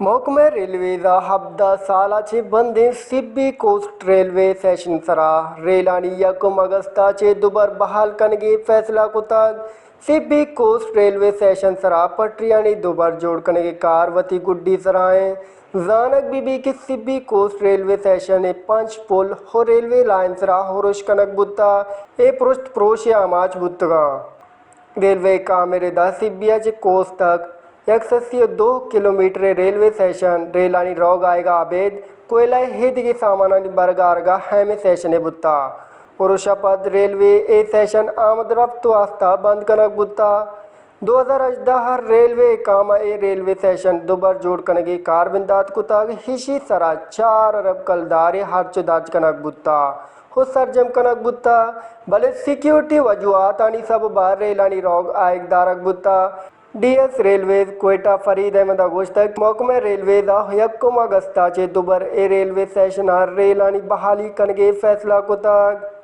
محکمہ ریلویز ءَ ہبدہ سال ءَ چہ بندیں سبی کوسٹ ریلوے سیشن سرا ریلانی یکم اگست ءَ چہ دوبر بحال کنگے فیصلہ کتگ۔ سبی کوسٹ ریلوے سیشن سرا پٹریانی دوبر جوڑ کنگے کار وتی گڈی سرا ایں۔ زانگ بہ بی کہ سبی کوسٹ ریلوے سیشن ءِ پنچ پل ہو ریلوے لائن سرا ہرش کنگ بوتا، اے پرشت پروش ءِ آماچ بوتگاں۔ ریلوے کامرے دہ سبی ءَ چہ کوست تک یک سد سی ءُ دو کلومیٹر ریلوے سیشن ریلانی روگ آیگ ءَ ابید کوئلہ ءُ ایدگہ سامانانی برگ آرگ ءَ اہمیں سیشنے بوتا۔ ہرش ءَ پد ریلوے اے سیشن آمد رفت واستا بند کنگ بوتا۔ دو ہزار ہژدہ ءَ ریلوے حکام ءَ اے ریلوے سیشن دوبر جوڑ کنگے کار بندات کتگ، ایشی سرا چار ارب کلدارے ہرچ ءُ درج کنگ بوتا ءُ سرجم کنگ بوتا، بلے سیکیورٹی وجوہاتانی سبب ءَ ریلانی روگ آیگ دارگ بوتا۔ ڈی ایس ریلویز کوئٹہ فرید احمد ءَ گوشتگ کہ محکمہ ریلویز ءَ یکم اگست ءَ چہ دوبر اے ریلوے سیشن ءَ ریلانی بحالی کنگے فیصلہ کتگ۔